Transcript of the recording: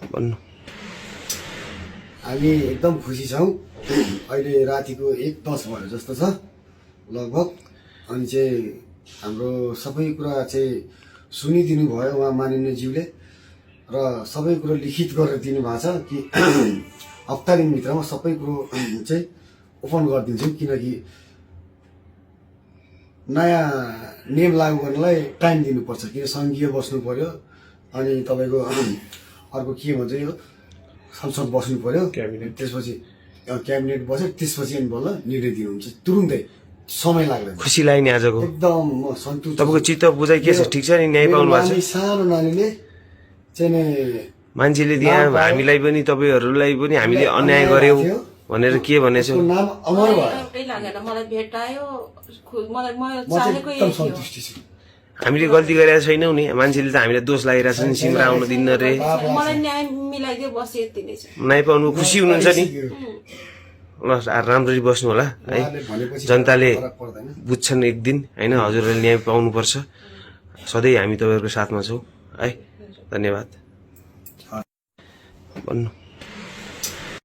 भन्नु। हामी एकदम खुसी छौँ। अहिले रातिको 1:10 भयो जस्तो छ लगभग। अनि चाहिँ हाम्रो सबै कुरा चाहिँ सुनिदिनु भयो उहाँ माननीयज्यूले र सबै कुरो लिखित गरेर दिनुभएको छ कि हप्ता दिनभित्रमा सबै कुरो चाहिँ ओपन गरिदिन्छौँ, किनकि नयाँ नियम लागू गर्नलाई टाइम दिनुपर्छ, किन सङ्घीय बस्नु पर्यो अनि तपाईँको अर्को के भन्छ यो संसद बस्नु पर्यो, त्यसपछि क्याबिनेट बस्यो, त्यसपछि अनि बल्ल निर्णय दिनुहुन्छ। तुरुन्तै समय लाग्दैन। खुसी लाग्यो नि आजको। एकदम म सन्तुष्ट। तपाईँको चित्त बुझाइ के छ? ठिक छ नि? न्याय पाउनु भएको छ? सानो नानीले चाहिँ मान्छेले त्यहाँ हामीलाई पनि तपाईँहरूलाई पनि हामीले अन्याय गर्यौँ भनेर के भनेछ? नाम अमर भयो। एउटै लागेन, मलाई भेटायो, मलाई म म चाहिँ चाहेको एकदम यही थियो। सन्तुष्टि छु। हामीले गल्ती गरेका छैनौँ नि। मान्छेले त हामीलाई दोष लगाइरहेछ नि, सिमरा आउनु दिन्न रे, मलाई न्याय मिलाइदियो, बस यति नै छ। न्याय पाउनु खुसी हुनुहुन्छ नि? ल राम्ररी बस्नु होला है। जनताले बुझ्छन् एक दिन होइन, हजुरहरूले न्याय पाउनुपर्छ। सधैँ हामी तपाईँहरूको साथमा छौँ है। धन्यवाद। भन्नु।